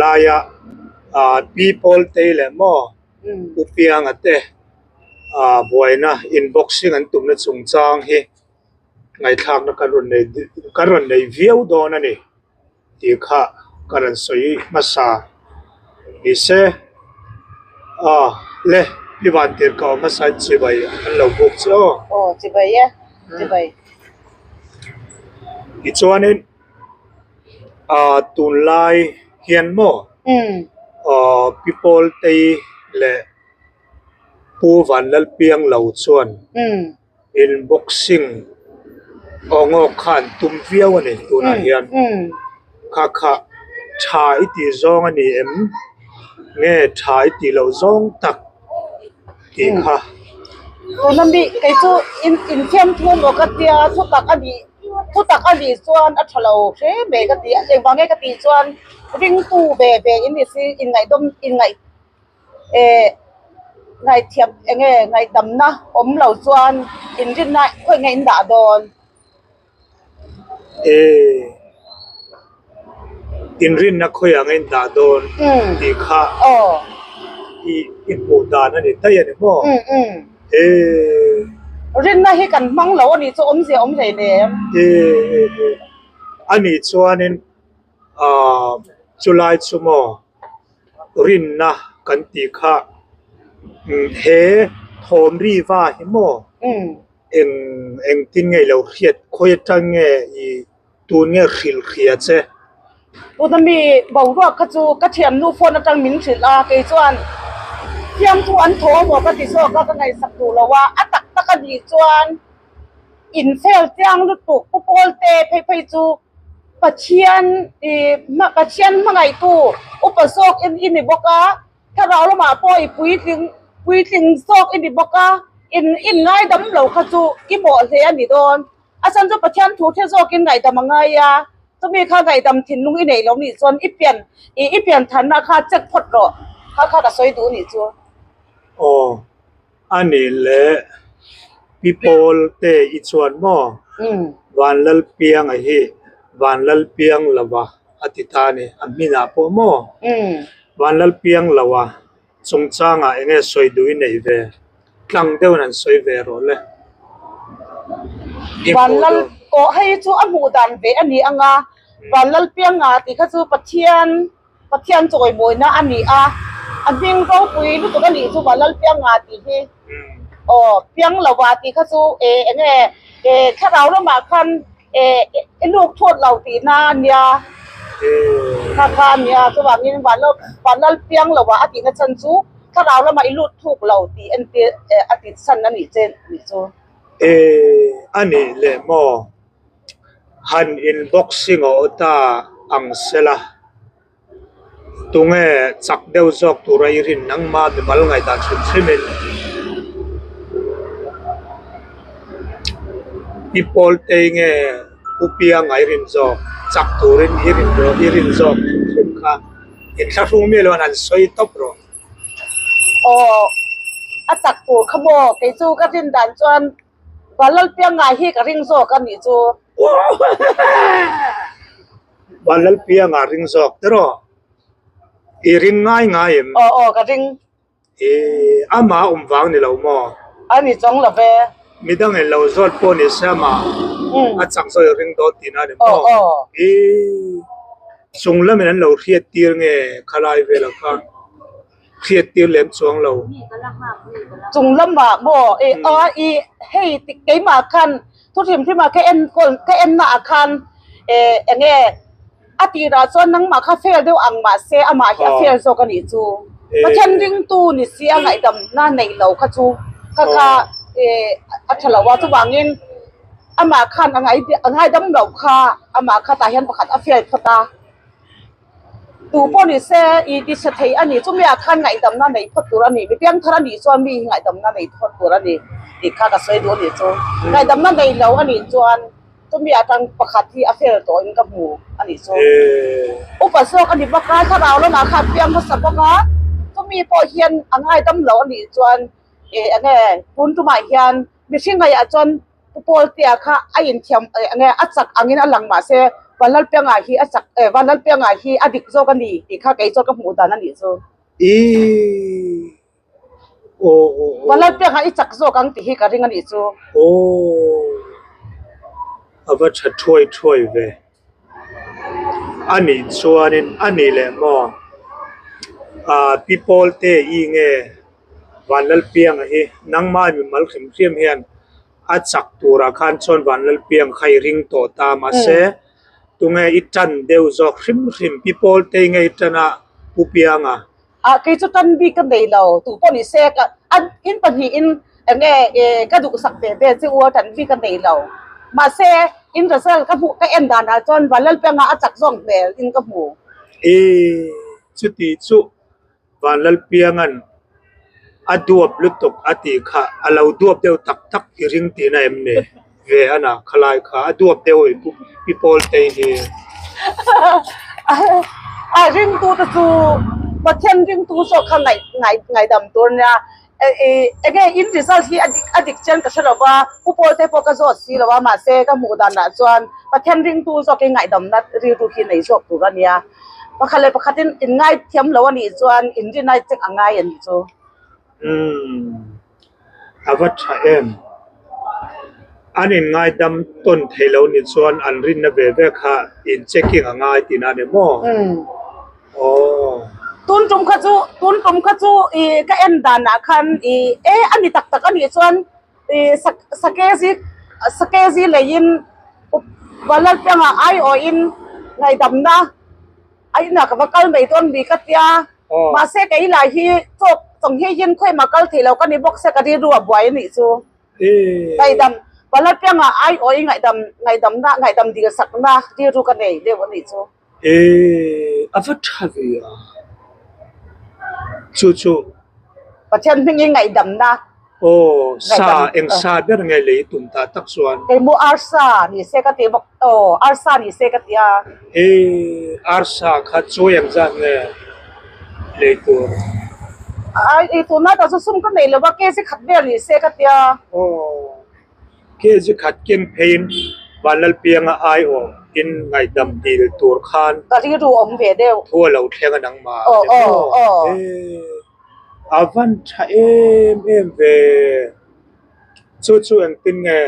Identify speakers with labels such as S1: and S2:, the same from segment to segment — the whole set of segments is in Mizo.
S1: Tunlaia Pi Pawltei leh maw Pu Pianga te buaina inboxing an tumna chungchang hi ngaihthlakna kan rawn nei kan rawn nei viau dawn a ni tih kha ka rawn sawi hmasa ni se aw le Pi Vantirhka awm hmasa in chibai an lo buk che aw.
S2: Aw chibai e chibai.
S1: Tichuanin. Ahh tunlai hian maw ahh Pi Pawltei leh Pu Vanlalpianglo chuan in boxing aw ngawk kha an tum viau a ni tunah hian kha kha tha i tih zawng a ni em nge tha i tih loh zawng tak tih kha.
S2: Tuna mi kei chu in infiamthu maw ka tia thutak a nih. Thutak a nih chuan a tha lo hre mai ka ti a, engvang nge ka tih chuan ringtu ve ve in ni si inngaih inngaih eh ngaihthiam eng nge ngaihdamna awm lo chuan inrinna khawi nge in dah dawn.
S1: Eh inrinna khawi ang a in dah dawn tih kha i i hmuh dan a ni daih a ni maw? Eh.
S2: Rinna hi kan hmang lo a nih chu awmzia awm hlei nem.
S1: Eh eh eh a nih chuanin ah chulai chu maw rinna kan tih kha he thawm ri va hi maw eng engtin nge i lo hriat khawi atang nge i Tun nge hrilh hria che?
S2: Tuna mi boruak kha chu ka thiannu phone atang min hrilh a, kei chuan fiamthu an thaw maw ka ti zawk a, ka ngaihsak duh lo a, a tak tak a nih chuan in fel chiang lutuk Pu Pawlte phei phei chu Pathian ih Pathian hmangaihtu upa zawk i ni bawk a, Thlarau lamah pawh i puitling puitling zawk i ni bawk a, in in ngaidam lo kha chu i mawh hle a ni dawn. A chhan chu Pathian thu the zawkin ngaihdam a ngai a, chumi kha ngaihdam thinlung i neih lo nih chuan i pian ih i pian thanna kha check phawt rawh kha kha ka sawi duh nih chu.
S1: Aw, a nih leh Pi Pawl te i chuan maw? Vanlalpianga hi Vanlalpiang lova a ti ta a ni, a hminah pawh maw? Vanlalpiang lova Chungchangah eng nge sawi duh i neih ve? Tlang deuhin an sawi ve rawh le. I hmuh
S2: Vanlal aw hei chu a hmuh dan ve a ni ang a, Vanlal pianga tih kha chu Pathian Pathian chawimawina a ni a, a hming ropui lutuk a nih chu Vanlal pianga tih hi. Aw piang lova tih kha chu e eng nge e thlarau lamah khan e i luk thawt lo tihna a nia kha kha a nia chuvangin Vanlal piang lova a tihna chhan chu thlarau lamah i lut thuk lo tih entir a tih chhan a nih che nih chu.
S1: E a nih leh maw han in boxing a aw ta ang sela. Tunge chak deuh zawk tura i rin nangma mimal ngaihdan hrim hrimin i Pawltei nge Pu Pianga i rin zawk chak turin i rin rawh i rin zawk hrim hrim kha inthlahrung miah loin han sawi tawp rawh.
S2: Aw a chak tur kha maw kei chu ka rin dan chuan Vanlalpianga hi ka ring zawk a nih chu.
S1: Vanlalpianga ring zawk te rawh. I ring ngai ngai em?
S2: Aw aw ka ring.
S1: I amah awm vang ni lo maw?
S2: A ni chawng lo ve.
S1: Midang in lo zawt pawh ni se amah a chak zawk i ring dawn tihna a ni maw?
S2: Aw aw.
S1: I chung lamin an lo hriat tir nge khalai velah kha hriat tir lem chuang lo.
S2: Chung lamah maw i a i hei keimah khan Thu hrim hrim ah ka enkawl ka en na ah khan eh eng nge a tirah chuan nangmah kha fail deuh ang mahse amah hi a fail zawk a nih chu. Pathian ringtu ni si a ngaihdamna neih lo kha chu kha kha eh a tha lo a chuvangin amah khan a ngaidam loh kha amah kha tah hian pakhat a fail phawt a. Tu pawh ni se i ti chhe thei a ni. Chumi ah khan ngaihdamna neih phawt tur a ni. Mi piangthar a nih chuan mi hi ngaihdamna neih phawt tur a ni tih kha ka sawi duh a nih chu. Ngaihdamna nei lo a nih chuan chumi atang pakhat hi a fel tawh in ka hmu a nih chu. Upa zawk a ni bawk a, thlarau lamah khan piang hmasa bawk a, chumi pawh hian a ngaidam lo a nih chuan eng nge tun tumah hian mihring ngaihah chuan Pu Pawltea kha a inthiam eng nge a chak angin a lang mahse. Vanlalpianga hi a chak eh Vanlalpianga hi a dik zawk a ni tih kha kei chuan ka hmuh dan a nih chu.
S1: Ih aw aw aw.
S2: Vanlalpianga i chak zawk ang tih hi ka ring a nih chu.
S1: Aw a va tha thuai thuai ve. A nih chuanin a nih leh maw ah pi pawl te i nge Vanlalpianga hi nangmah mi mal hrim hrim hian a chak turah khan chuan Vanlalpiang kha i ring tawh ta mahse tunge i tan deuh zawk hrim hrim pi pawl te nge i tan a Pu Pianga.
S2: Ah kei chu tan bik ka nei lo tu pawh ni se ka an in pahnihin eng nge ka duhsak ve ve che u a tan bik ka nei lo mahse in result ka hmuh ka en danah chuan Vanlalpianga a chak zawk hmel in ka hmu.
S1: I chuti chu Vanlalpianga'n a duap lutuk a tih kha a lo duap deuh tak tak i ring tihna em ni? Ve a na khalai kha a duap deuh i pi pawl te hi.
S2: A ringtu te chu Pathian ringtu zawk kha ngaih ngaih ngaihdam tur nia enge in result hi a dik a dik chian ka hre lo va pu pawl te pawh ka zawt si lo a mahse ka hmuh danah chuan Pathian ringtu zawkin ngaihdamna rilru hi nei zawk tur a nia. Pakhat leh pakhatin in ngai thiam lo a nih chuan in rinai check a ngai a nih chu.
S1: Umm a va tha em. An in ngaidam tawn thei lo nih chuan an rinna ve ve kha in checking a ngai tihna a ni maw? Aw.
S2: Tun tum kha chu tun tum kha chu ih ka en danah khan ih e a ni tak tak a nih chuan ih sakezi sakezi leiin Vanlalpianga aiawhin ngaihdamna a inah ka va kal mai dawn mi ka tia mahse kei lai hi chawk chawng hi hian khawiah kal thei lo ka ni bawk se ka rilru a buai a nih chu. Ngaihdam Vanlalpianga aiawhin ngaihdam ngaihdamna ngaihdam dil sakna rilru ka nei deuh a nih chu.
S1: Eee a va tha ve a chu chu.
S2: Pathian hmingin ngaihdamna.
S1: Aw sa eng sa ber nge lei tum ta tak chuan.
S2: Engmaw arsa ni se ka ti bawk aw arsa ni se ka ti a.
S1: Eee arsa kha chawi ang zat nge lei tur.
S2: Ai ei tuna ta chu sum ka nei lo va kg khat vel ni se ka ti a.
S1: Aw. Kg khat keng pheiin Vanlalpianga aiawh in ngaihdam dil tur khan
S2: Ka rilru awm ve deuh.
S1: Thu a lo thleng a nangmah a ni maw? Ee, a van tha em em ve. Chu chu engtin nge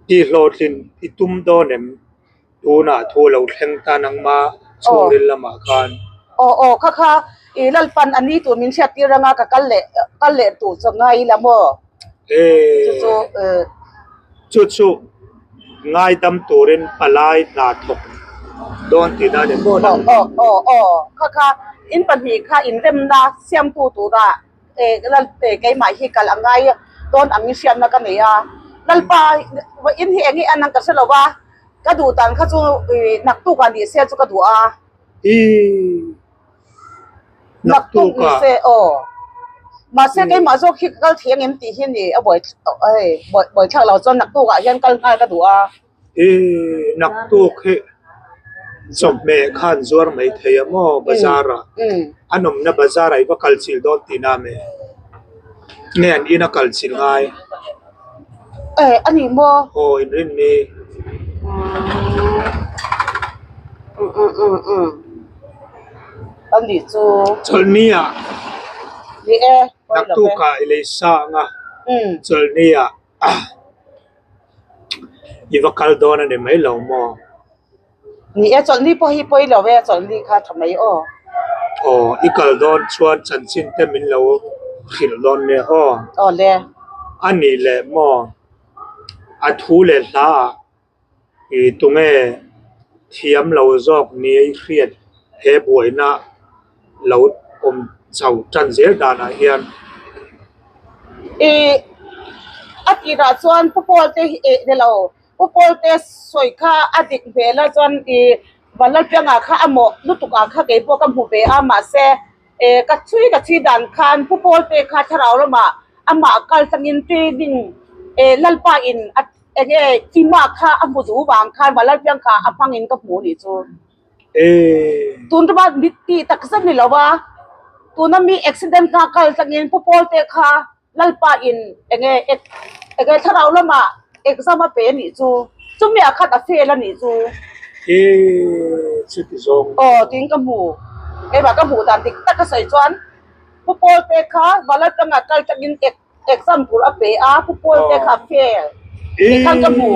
S1: tihhlawhtlin i tum dawn em? Tunah thu a lo thleng ta nangmah chhungril lamah khan.
S2: Aw aw kha kha i Lalpan a ni tur min hriat tir anga ka kal leh kal leh tur chu ngai ila maw?
S1: Chu chu Chu chu ngaidam turin palai hna thawk dawn tihna a ni maw nang?
S2: Aw aw aw kha kha in pahnih kha inremna siamtu tura keimah hi kal a ngai dawn ang i hriatna ka nei a, Lalpa in hi eng nge an ang ka hre lo va, ka duh dan kha chu naktuk ah ni se chu ka duh a. Naktuk ni se aw. Mahse keimah zawk hi ka kal thei ang em tih hi ni a buai hei buaithlak lo chuan naktuk ah hian kal nghal ka duh a.
S1: I naktuk hi chawhmeh khan zuar mai thei a maw bazar ah a nawmna bazar ah i va kal chilh dawn tihna a mi? Nge an in a kal chilh ngai?
S2: Eh a ni maw?
S1: Aw inrinni.
S2: A nih chu.
S1: Chawlhni ah.
S2: Ni e.
S1: Naktuk ah i lei sa ang a. Chawlhni ah. I va kal dawn a ni mai lo maw?
S2: Ni e, chawlhni pawh hi pawi lo e, chawlhni kha tha mai aw.
S1: Aw, i kal dawn chuan chanchin te min lo hrilh dawn nia aw.
S2: Aw le.
S1: A nih leh maw? A thu leh hla ah i tunge thiam lo zawk nia i hriat he buaina lo awm chho tan zel danah hian.
S2: I a tirah chuan Pu Paul te hi eh ni lo, Pu Paul te sawi kha a dik hmel a chuan i Vanlalpianga kha a mawh lutuk ah kha kei pawh ka hmu ve a mahse eh ka chhui ka chhui dan khan Pu Paul te kha thlarau lamah amah kal tangin training eh Lalpa in a enge Tima kha a hmu duh vang khan Vanlalpiang kha a hmangin ka hmu nih chu. Tun ṭuma mit tih tak zet ni lo a, tuna mi accident kha kal tlangin Pu Pawlte kha Lalpa in enge enge thlarau lamah exam a pe a nih chu, chumi ah khat a fail a nih chu.
S1: E chuti zawng.
S2: Aw tiin ka hmu. Keimah ka hmuh dan dik tak ka sawi chuan Pu Pawlte kha Valaltanga kal tangin exam tur a pe a, Pu Pawlte kha a fail tih khan ka hmu.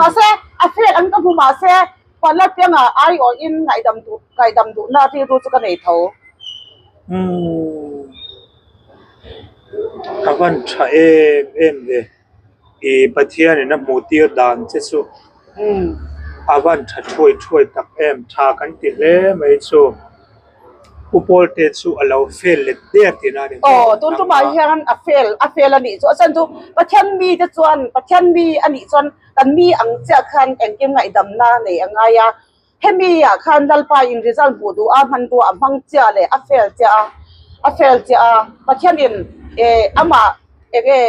S2: Mahse a fail ang ka hmu mahse Vanlalpianga aiawhin ngaihdam duh ngaihdam duhna rilru chu ka nei tho.
S1: Umm a van tha em em ve. I Pathian in a hmuh tir dan che chu a van tha thuai thuai tak em tha kan ti hle mai chu Pu Pawlte chu a lo fail let der tihna a ni maw?
S2: Aw tun tumah hian a fail a fail a nih chu a chhan chu Pathian mi te chuan Pathian mi a nih chuan kan mi ang chiah khan engkim ngaihdamna nei a ngai a hemi ah khan Lalpa in result hmuh duh a hmanrua a hmang chiah leh a fail chiah a a fail chiah a Pathian in eh amah enge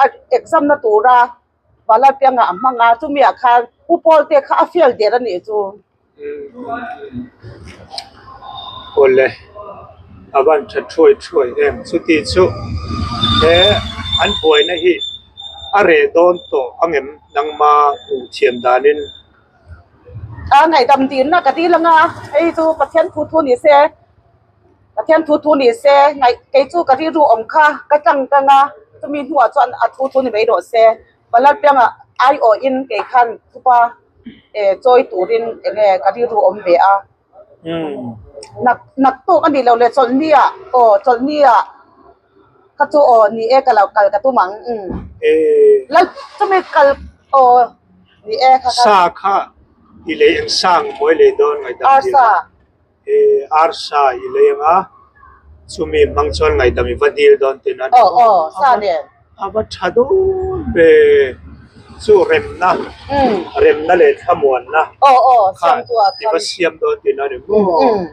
S2: a exam na tura Vanlalpianga a hmang a chumi ah khan Pu Pawlte kha a fail der a nih chu.
S1: Awle a van tha thuai thuai em chuti chu he an buaina hi a reh dawn tawh angem nangma hmuh thiam danin.
S2: A ngaihdam dihna ka dil anga hei chu Pathian thu thu ni se Pathian thu thu ni se ngaih kei chu ka rilru awm kha ka tlang tang a chumi hnuah chuan a thu thu ni mai rawh se Vanlalpianga aiawhin kei khan thupa chawi turin enge ka rilru awm ve a nak nak tawk a nih loh leh chawlhni ah aw chawlhni ah kha chu aw ni e ka lo kal ka tum ang umm lal chumi kal aw ni e kha kha
S1: sa kha i lei eng sang mawi lei dawn ngaihdam
S2: arsa
S1: arsa i lei anga chumi hmang chuan ngaihdam i va dil dawn tih na
S2: aw aw sa nen
S1: A va tha dawn ve chu remna remna leh thlamuanna kha i va siam dawn tih na ni maw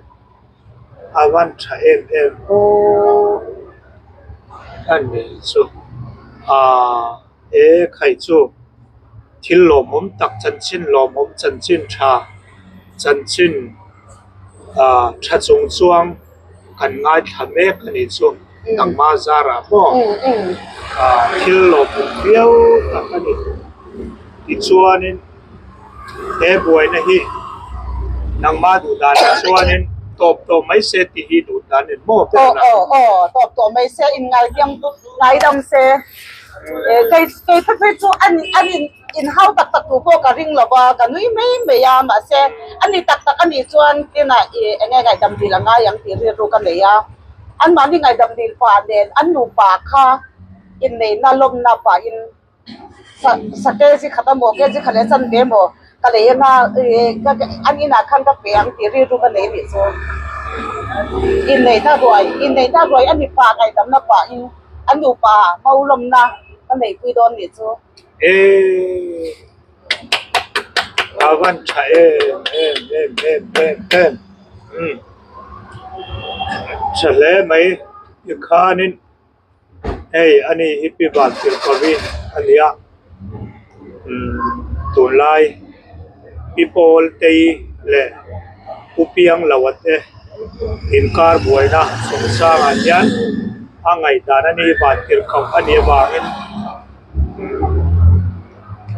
S1: a van tha em em aw a ni chu ah e khai chu thil lawmawm tak chanchin lawmawm chanchin tha chanchin ah tha chung chuang kan ngaithla mek a nih chu nangma zarah maw ah thil lawmawm viau tak a ni tichuanin he buaina hi nangma duh danah chuanin tawp tawh mai se tih hi duh dan en maw
S2: ber a aw aw tawp tawh mai se inngaidam ngaidam se kei kei phei phei chu a ni a ni In hau tak tak tur pawh ka ring lo va, ka nui mai mai a, mahse a ni tak tak a nih chuan tinah i enge ngaihdam dil a ngai ang tih rilru ka nei a, anmahni ngaihdam dil pah nen an nupa kha inneihna lawmna pahin sa sa kg khat emaw kg khat leh chanve emaw ka lei anga ih an inah khan ka pe ang tih rilru ka nei a nih chu. Inneihna ruai inneihna ruai a ni pah ngaihdamna pahin an nupa mau lawmna ka neihpui dawn a nih chu.
S1: Eee a van tha em em em em em em umm tha hle mai tikhanin hei ani hi pi Vantirhkovi a ni a umm tunlai pi Pawltei leh Pu Piangloa te inkar buaina chungchangah hian a ngaihdan a ni Vantirhkoh a nih avangin.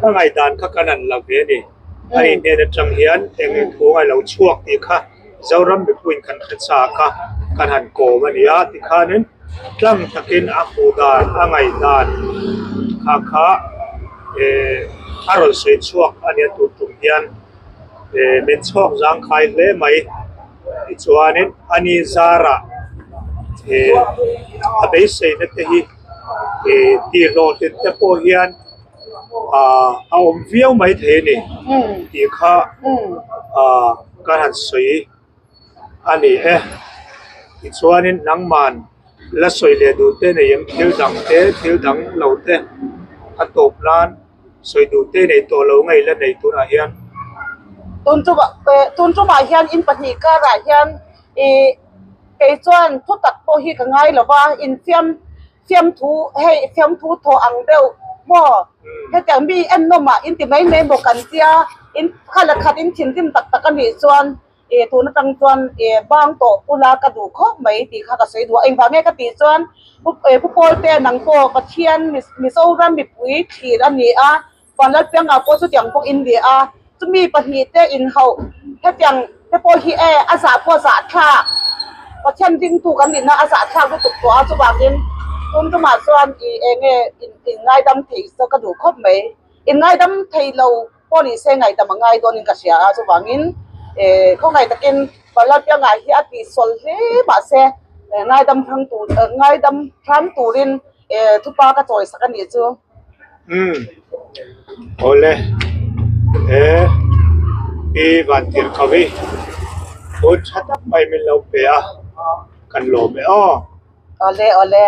S1: Ka ngaihdan kha kan an la ve a ni. A nih hnen atang hian eng eng thu ngai lo chhuak tih kha Zoram mipuiin kan hre chak a, kan han kawm a ni a. Tikhanin tlang takin a hmuh dan, a ngaihdan kha kha eh a rawn sawi chhuak a nia tun tum hian eh min chhawk zangkhai hle mai. Tichuanin a ni zarah eh a beiseina te hi. Ih tih hlawhtlin te pawh hian ah a awm viau mai thei a ni tih kha ah ka han sawi a ni e. Tichuanin nangman la sawi leh duh te nei em thil dang te thil dang lo te a tawp nan sawi duh te nei tawh lo ngei la nei tunah hian.
S2: Tun tumah tun tumah hian in pahnih karah hian ih. Kei chuan thu tak pawh hi ka ngai lo va, infiam fiamthu hei fiamthu thawh ang deuh maw? Hetiang mi ennawmah in ti mai mai maw kan tia, in kha la khat in thinrim tak tak a nih chuan ih tun atang chuan ih bang tawh ula ka duh khawp mai tih kha ka sawi duh a. Engvang nge ka tih chuan Pu Pawlte nang pawh Pathian Mizoram mipui thlir a ni a, Vanlalpianga pawh chutiang bawk in ni a. Chumi pahnihte inhauh hetiang te pawh hi e a zah pawh a zahthlak, Pathian dingtu kan nihna a zahthlak lutuk tawh a, chuvangin tun tumah chuan i enge in ngaidam thei chu ka duh khawp mai. In ngaidam thei lo pawh ni se ngaihdam a ngai dawnin ka hria a, chuvangin khawngaih takin Vanlalpianga hi a tihsual hle mahse ngaidam hrang tur ngaidam hram turin thupa ka chawisak a nih chu.
S1: Umm awle he i van tir kho i hun tha tak mai min lo pe a kan lawm e aw.
S2: Awle awle.